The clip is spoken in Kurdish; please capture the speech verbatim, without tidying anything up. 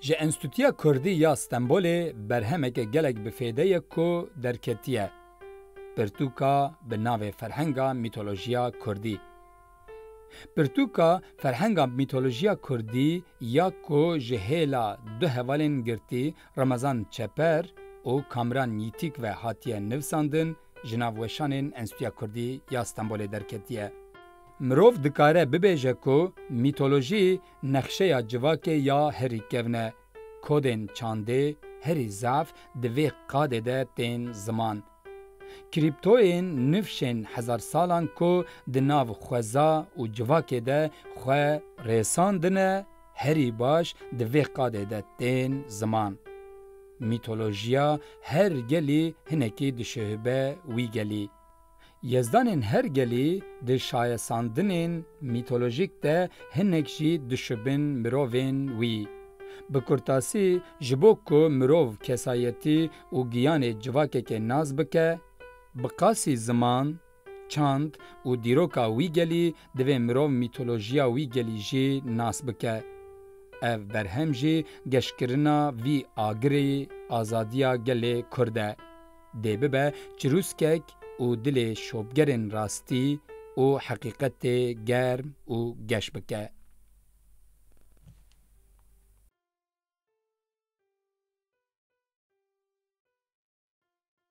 Ji Enstîtuya Kurdî ya Stenbolê berhemeke gelek bi fêde ye ku derketiye. Pirtûka bi navê Ferhenga Mîtolojiya Kurdî. Pirtûka Ferhenga Mîtolojiya Kurdî ya ku ji hêla du hevalên girtî Remezan Çeper û Kamran Yîtîk ve hatiye nivîsandin, ji nav weşanên Enstîtuya Kurdî ya Stenbolê derketiye. Mirov dikare bibêje ku mîtolojî nexşeya civakê ya herî kevn e. Kodên çandê herî zaf di vê qadê de tên ziman. Krîptoyên nifşên hezar salan ku di nav xweza û civakê de xwe rêsandine, herî baş di vê qadê de tên ziman. Mîtolojiya her gelî hinekî dişuhibe wî gelî. Yezdanên her gelî di şayesandinên mîtolojîk de hinek jî dişubin mirovên wî. Bi kurtasî, ji bo ku mirov kesayetî û giyanê civakekê nas bike, bi qasî ziman, çand û dîroka wî gelî divê mirov mîtolojiya wî gelî jî nas bike. Ev berhem jî geşkirina vî agirê azadiya gelê Kurd e. Dê bibe çirûskek û dilê şopgerên rastî û heqîqetê germ û geş bike.